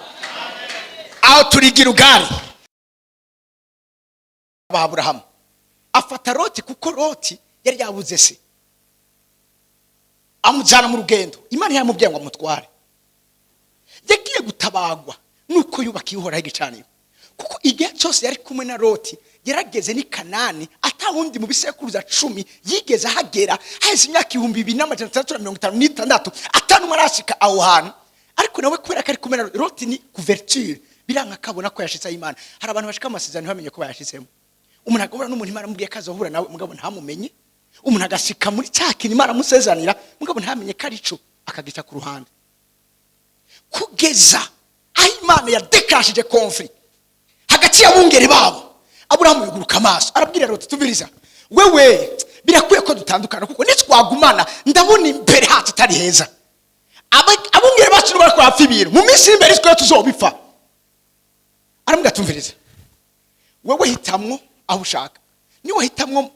Aho turigira ugari ba Aburahamu, afata Loti, kuko Loti yari yabuze se, amujyana mu rugendo. Imana yaramubwiye ngo amutware. Yagiye gutabagwa nuko yubakiye Uhoraho igicaniro, kuko igihe cyose yari kumwe na Loti, yarageze n'i Kanani atawundi mu bisekuruza 10 yigeze ahagera. Haheze imyaka 2656 atanumwe arashika aho hantu. Ariko nawe kubera ko ari kumwe na Loti, ni couverture, biranga akabona ko yashitseho Imana. Hari abantu bashika amasezerano ntibamenye ko bayashitsemo. Umuntu agahura n'umuntu Imana amubwiye ko azohura nawe, mugabo ntamumenye. Umuntu agashika muri cya kintu Imana amusezanira, mugabo ntamenye ko ari cyo, akagica ku ruhande, kugeza aho Imana yadekashije conflit hagati y'abungeri babo. Aburahamu yuguruka amaso, arabwira Loti: "Tubiriza wewe, birakwiye ko dutandukana, kuko nitwagumana ndabona imbere hacu atari heza. Abungeri bacu nibo bariko barapfa ibintu, mu minsi y'imbere twe tuzobipfa." Aramubwira: "Tumviriza wewe, hitamwo aho ushaka. Niwe hitamwo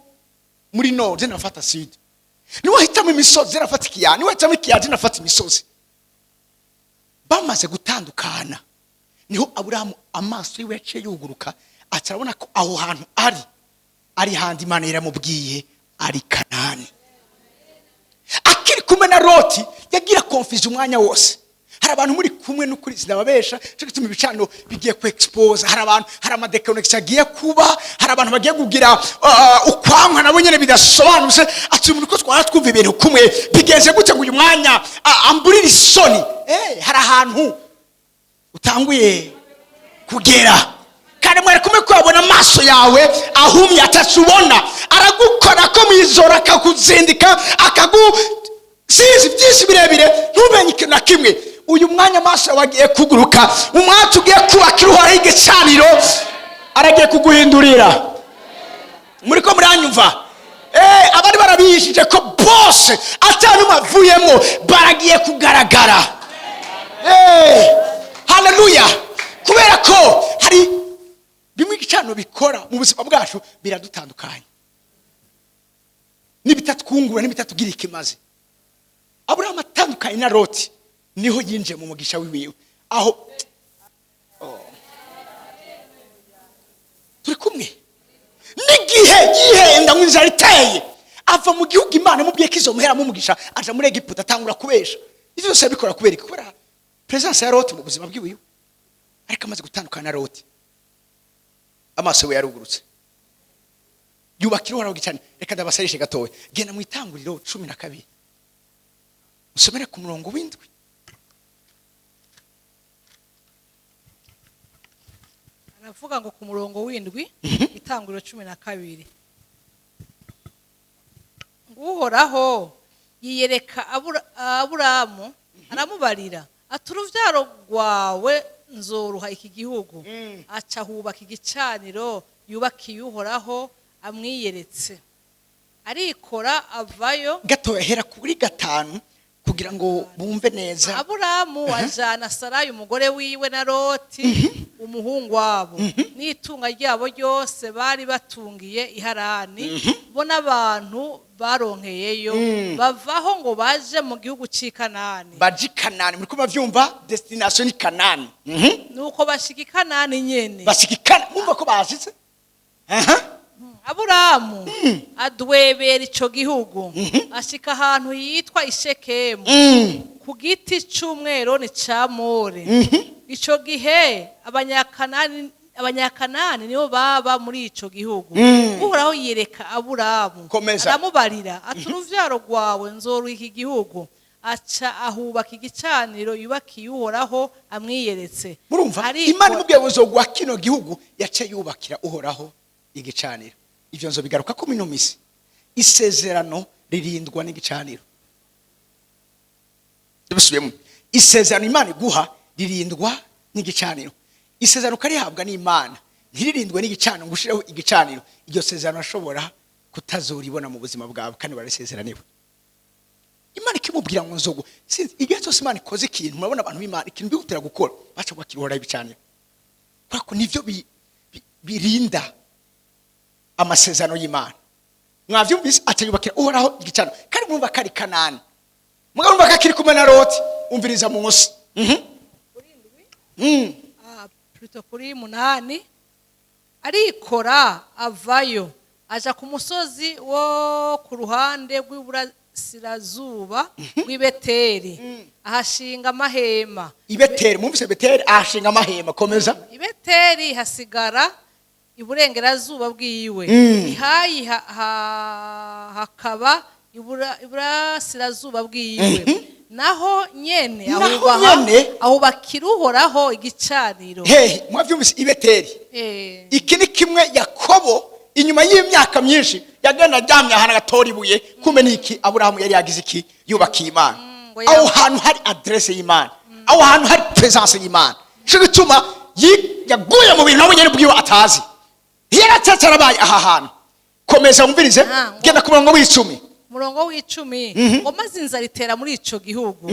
muri nord, je nafata sud. Niwe hitamwo imisozi, je nafata ikiyaya. Niwe hitamo ikiyaya, je nafata imisozi." Bamaze gutandukana, niho Aburahamu amaso yiwe yaciye yuguruka, aca arabona ko aho hantu ari handi Imana yaramubwiye, ari Kanani. Akiri kumwe na Loti yagira confusion umwanya wose. Hari abantu muri kumwe n'ukuri sinababesha, cyo gituma ibicaniro bigiye ku expose. Hari abantu, hari ama déconnexion agiye kuba, hari abantu bagiye kugira ukwankwa nabo nyene bidasobanutse. Ati: "Umuntu ko twara twumva ibintu kumwe, bigenze gute ngo uyu mwanya amburire isoni?" Hari ahantu utanguye kugera kandi mwari kumwe, kwabona amaso yawe ahumye, atacubona, aragukora ko mu ijoro, akakuzindika, akagu sinzi byinshi birebire, ntumenye ikintu na kimwe. Uyu mwanya amaso yawe agiye kuguruka. Umwanya ugiye kubaka Uhoraho igicaniro, aragiye kuguhindurira. Muri ko muranyumva? Abari barabihishije ko bose atanumwe avuyemo, baragiye kugaragara. Haleluya! Kubera ko hari bimwe igicaniro bikora mu buzima bwacu, biradutandukanya. N'ibitatwungura, n'ibitatubwira ikimaze. Aburahamu atandukanye na Loti, niho yinjiye mu mugisha wiwiwe. Aho. Oh. Turi kumwe n'igihe yihenda ngo inzara iteye, ava mu gihugu Imana imubwiye ko izomuheramo umugisha, aja muri Egiputa, atangura kubesha. Ivyo byose yabikora kubera iki? Kubera présence ya Loti mu buzima bwiwiwe. Ariko amaze gutandukana na Loti, amaso we yarugurutse, yubakira Uhoraho igicaniro. Reka ndabasarishe gatoya. Genda mu Itanguriro 12, usomere ku murongo w'7. Aravuga ngo ku murongo w'7, Itanguriro 12, ngo Uhoraho yiyereka Aburamu, aramubarira ati: "Urubyaro rwawe nzoruha iki gihugu." Aca ahubaka igicaniro yubakiye Uhoraho amwiyeretse, arikora avayo. Gatoya, hera kuri 5 kugira ngo bumve neza. Aburamu ajana Sarayi umugore wiwe na Loti umuhungu wabo n'itunga ryabo ryose bari batungiye i Harani, bo n'abantu baronkeyeyo, bavaho ngo baje mu gihugu cy'i Kanani. Baje i Kanani. Muri kuma vyumva, destination ni Kanani. Nuko bashika i Kanani nyene. Bashika i Kanani, mumva ko bashitse. Aha. Aburamu adwebera ico gihugu, ashika ahantu yitwa Ishekemu, ku giti c'umweroni ca More. Ico gihe Abanyakanani nibo baba muri ico gihugu. Uhoraho yereka Aburamu, Komeza. aramubarira ati: "Uruvyaro rwawe nzoruha iki gihugu." Aca ahubaka igicaniro yubakiye Uhoraho amwiyeretse. Murumva, Imana imubwiye ngo nzoguha kino gihugu, yaciye yubakira Uhoraho igicaniro. Ivyo nzobigaruka ko mino misi. Isezerano ririndwa n'igicaniro. Ndabisubiyemo: isezerano Imana iguha ririndwa n'igicaniro. Isezerano ukarihabwa n'Imana, ntiririndwe n'igicaniro, ngo ushireho igicaniro, iryo sezerano ashobora kutazoribona mu buzima bwawe kandi warisezeraniwe. Imana ikimubwira ngo nzogu, sinzi, igihe cyose Imana ikoze ikintu, murabona abantu b'Imana ikintu bihutira gukora, baca bakira Uhoraho ibicaniro, kubera ko nivyo birinda amasezerano y'Imana. Mwavyumvise? Atayubakira Uhoraho igicaniro, kandi murumva ko ari Kanani. Mugabo urumva ko akiri kumwe na Loti. Umviriza munsi. Ah, plutôt kuri 8. Arikora avayo, aja ku musozi wo ku ruhande rw'iburasirazuba rw'i Beteri, ahashinga amahema. I Beteri, mwumvise Beteri, ahashinga amahema. Komeza. I Beteri hasigara iburengerazuba bwiwe, ihayi hakaba iburasirazuba bwiwe. Naho nyene Naho ahubaha nyene? ahubakira Uhoraho igicaniro. Hehe? Mwavyumvise? I Beteri. Iki ni kimwe Yakobo inyuma y'imyaka myinshi yagenda aryamye ahantu agatora ibuye, kumbe niki Aburahamu yari yagize iki? Yubakiye Imana. Ngo Aho hantu hari adresse y'Imana, aho hantu hari présence y'Imana. Cyo gituma yaguye mu bintu nawe nyene ubwiwe atazi, yaratetse, arabaye aha hantu. Komeza wumvirize. Ah, Genda ku murongo w'10. Umurongo w'10, ngo maze inzara itera muri ico gihugu,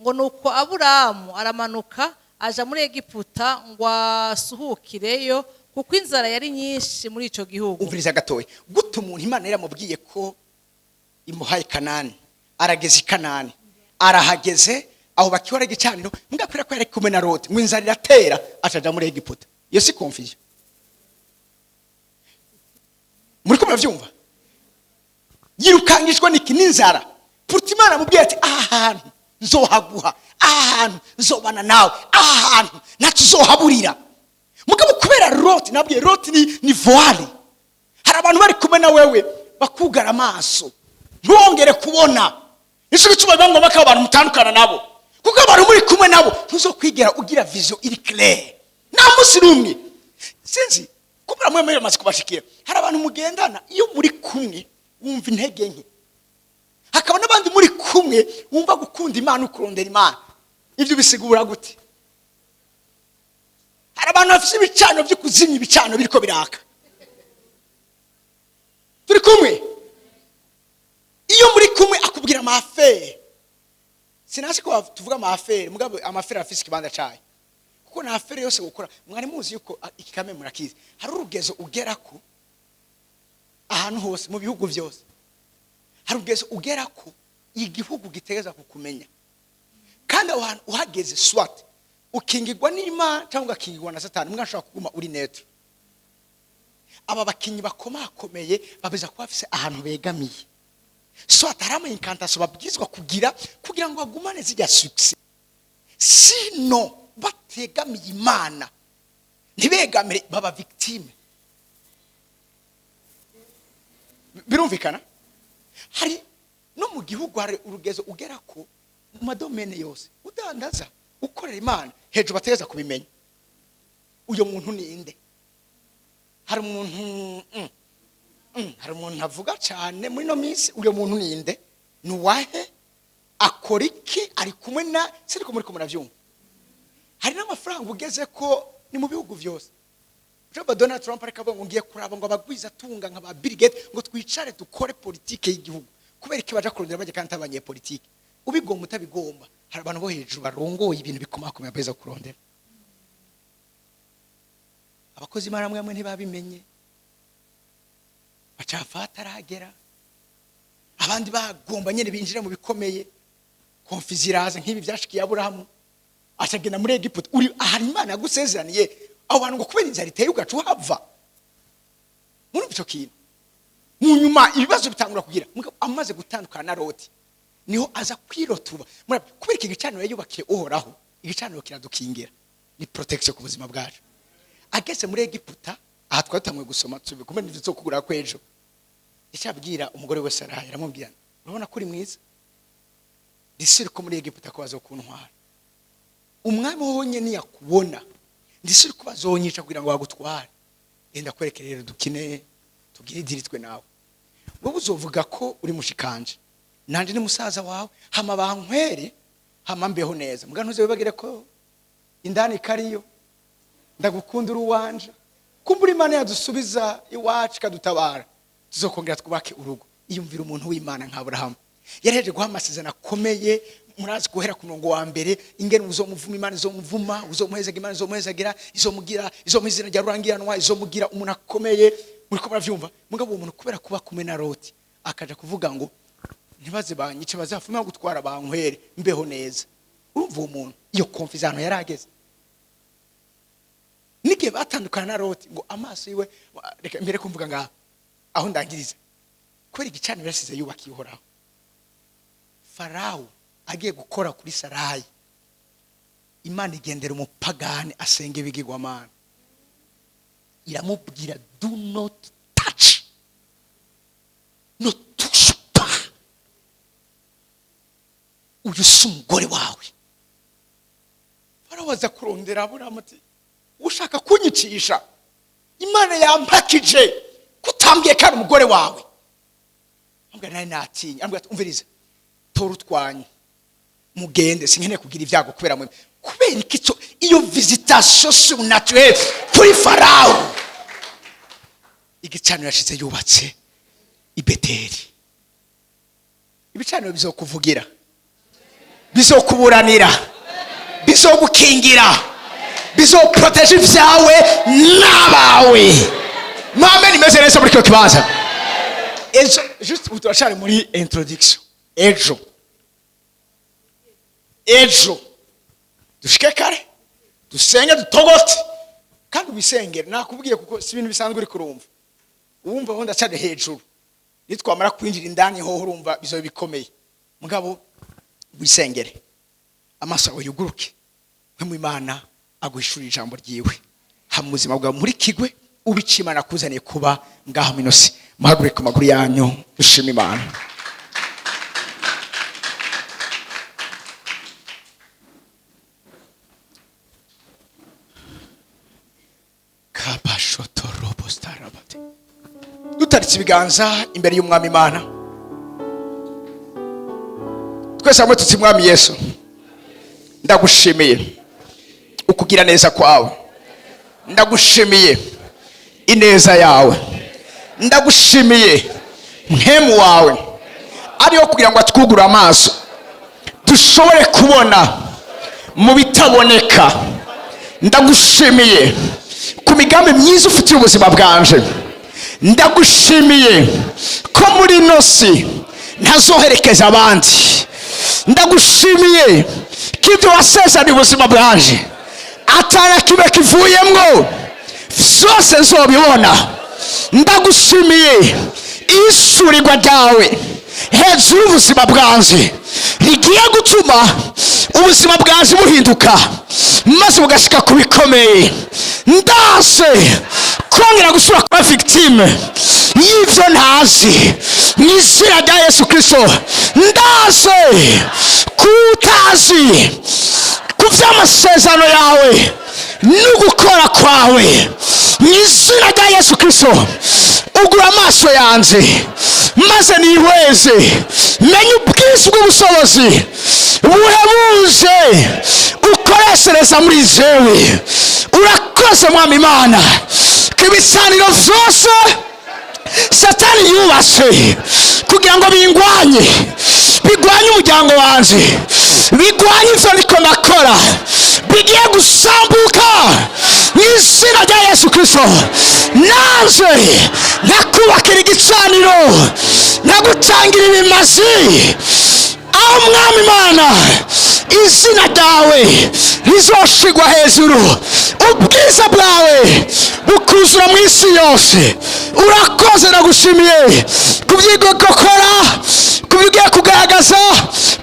ngo nuko Aburamu aramanuka aja muri Egiputa ngo asuhukireyo, kuko inzara yari nyinshi muri ico gihugu. Umviriza gatoya. Gute umuntu Imana yaramubwiye ko imuhaye Kanani, arageze i Kanani, arahageze, aho bakibora igicaniro, mugakwira ko yari kumwe na Loti, ngo inzara iratera, acaja muri Egiputa? Iyo si confusion? Muri ko muravyumva? Yirukangishwa niki? N'inzara. Puruta Imana amubwiye ati: "Aha hantu nzohaguha, aha hantu nzobana nawe, aha hantu ntacyo uzohaburira." Mugabo kubera Loti, nabwiye Loti ni voile. Hari abantu bari kumwe na wewe bakugara amaso, ntiwongere kubona. Nicyo gituma biba ngombwa ko abantu mutandukana nabo, kuko abantu muri kumwe nabo ntuzokwigera ugira vision iri claire nta munsi n'umwe. Sinzi kubera mwe muri kubashikira, hari abantu mugendana, iyo muri kumwe wumva intege nke, hakaba n'abandi muri kumwe wumva gukunda Imana, ukurondera Imana. Ibyo bisigura gute? Hari abantu bafite ibicaniro byo kuzimya ibicaniro biriko biraka. Turi kumwe? Iyo muri kumwe akubwira ama affaires. Sinasi ko tuvuga ama affaires, mugabo ama affaires afise ikibanza cayo, kuko nta affaire yose gukora. Mwari muzi yuko iki kame murakizi, hari urugezo ugerako ahantu hose mu bihugu byose. Hari ugezo ugera ko igihugu gitegereza kukumenya, kandi aho hantu uhageze, soit ukingirwa n'Imana cyangwa ugakingirwa na Satani. Umwe ashobora kuguma uri neutre. Aba bakinyi bakomakomeye babeza kuba bafise ahantu begamiye, soit hari ama incantation babwirizwa kugira kugira ngo bagumane zijya succès. Sino bategamiye Imana, ntibegamire, baba victime. Birumvikana? Hari no mu gihugu, hari urugezo ugera ko mu ma domaines yose udandaza, ukorera Imana, hejuru bategeza kubimenya uyo muntu ni inde. Hari umuntu hari umuntu avuga cyane muri no minsi. Uyo muntu ni inde? Ni uwahe? Akora iki? Ari kumwe na siriko? Muri ko murabyumva? Hari n'amafaranga ugeze ko ni mu bihugu byose. Joba Donald Trump ariko avuga ngo ngiye kuraba ngo abagwiza atunga nka ba Bill Gates, ngo twicare dukore politike y'igihugu. Kubera iki baja kurondera bajya kandi abanyepolitike? Ubigomba utabigomba, hari abantu bo hejuru barongoye ibintu bikomakomeye beza kurondera. Abakozi Imana amwe amwe ntibabimenye, bacafa ataragera, abandi bagomba nyine binjira mu bikomeye, confusion iraza. Nk'ibi byashikiye Aburahamu, acagenda muri Egiputa. Uri ahari Imana yagusezeraniye, aho hantu ngo kubera inzara iteye ugaca uhava. Muri icyo kintu, mu nyuma ibibazo bitangura kugira. Mugabo amaze gutandukana na Loti, niho aza kwirotuba. Kubera iki gicaniro yayubakiye Uhoraho. Igicaniro kiradukingira, ni protection ku buzima bwacu. Ageze muri Egiputa, aha twari dutanguye gusoma, tubikumwe n'ibyo zo kugura kw'ejo, icabwira umugore we Sarayi, aramubwira: "Urabona ko uri mwiza, ndisiri ko muri Egiputa ko bazokuntwara. Umwami wonyene yakubona, ndisiri ko bazonyica kugira ngo bagutware. Enda kwereke rero, dukine, tugire i deal twe nawe. Wowe uzovuga ko uri mushikanje, nanje ni musaza wawe, hama bankwere, hama mbeho neza. Muga ntuze wibagire ko indani kariyo ndagukunda, uri uwanje. Kumbura Imana yadusubiza iwacu ikadutabara, tuzokongera twubake urugo." Iyumvira umuntu w'Imana nka Aburahamu yaraheje guha amasezerano akomeye. Murazi guhera ku murongo wa mbere ingene uzomuvuma Imana izomuvuma, uzomuhezagira Imana izomuhezagira, izomugira, izomuha izina rya rurangiranwa, izomugira umuntu akomeye. Muri ko muravyumva? Mugabo uwo muntu, kubera kuba kumwe na Loti, akaja kuvuga ngo ntibaze banyice, bazafume gutwara, bankwere, mbeho neza. Urumva uwo muntu iyo confusion yarageze n'igihe batandukana na Loti, ngo amaso yiwe. Reka mbere kumvuga ngaho aho ndangiriza. Kubera igicaniro yasize yubakiye Uhoraho, Farawo agiye gukora kuri Sarayi, Imana igendera umupagani asenga ibigirwamana, iramubwira: "Do not touch, no touche pas, uyu si umugore wawe." Farawo aza kurondera Aburahamu ati: "Ushaka kunyicisha? Imana yampakije kutambwiye ko ari umugore wawe." Ambwira: "Nari natinye." Ambwira ati: "Umviriza, tora utwanyu mugende, sinkeneye kugira ibyago kubera mwe." Kubera iki? Cyo iyo visitation surnaturelle kuri Farawo, igicaniro yashize yubatse i Beteli. Ibicaniro bizokuvugira, bizokuburanira, bizogukingira, bizoproteje ibyawe n'abawe. Mame nimeze neza muri kino kibanza. Ejo, juste ubu turacari muri introduction, ejo dushike kare, dusenge, dutogote kandi ubisengere. Nakubwiye kuko si ibintu bisanzwe uri kurumva. Uwumva aho ndacari hejuru, nitwamara kwinjira indani hoho urumva bizoba bikomeye. Mugabo wisengere, amaso yawe yuguruke, mwe mu Imana aguhishurira ijambo ryiwe, hama ubuzima bwawe muri kigwe ubica Imana akuzaniye kuba ngaho minosi. Muhaguruke ku maguru yanyu, dushima Imana. Kabashotorobostarabate. Dutaritse ibiganza imbere y'Umwami Imana, twese hamwe tutsi: Mwami Yesu, ndagushimiye ukugira neza kwawe, ndagushimiye ineza yawe, ndagushimiye mpemu wawe ariyo kugira ngo atwugure amaso dushobore kubona mu bitaboneka. Ndagushimiye ku migambi myiza ufitiye ubuzima bwanje. Ndagushimiye ko muri ino si Ntazoherekeza abandi. Ndagushimiye ko ibyo wasezeraniye ubuzima bwanje atana kimwe kivuyemwo, vyose nzobibona. Ndagushimiye ishurirwa ryawe hejuru y'ubuzima bwanje rigiye gutuma ubuzima bwanje buhinduka maze bugashika ku bikomeye. Ndase kongera gusubira kuba victime y'ivyo ntazi mu izina rya Yesu Kristo. Ndase kutazi ku vy'amasezerano yawe n'ugukora kwawe mu izina rya Yesu Kristo. Ugura amaso yanje maze nihweze, menye ubwinshi bw'ubushobozi buhebuje ukoreshereza muri jewe. Urakoze, Mwami Imana, ko ibicaniro vyose Satani yubatse kugira ngo bingwanye, bigwanye umuryango wanje, bigwanye ivyo ndiko ndakora, bigiye gusambuka mu izina rya Yesu Kristo. Nanje nkakubakira igicaniro, nkagutangira ibimazi, aho, Mwami Imana, izina ryawe rizoshigwa hejuru, ubwiza bwawe bukuzura mu isi yose. Urakoze, nagushimiye ku byo gukora, ku byo ugiye kugaragaza,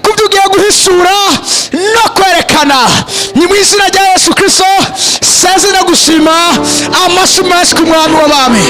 ku byo ugiye guhishura no kwerekana. Ni mu izina rya Yesu Kristo seze, nagushima. Amashyi menshi ku Mwami w'abami.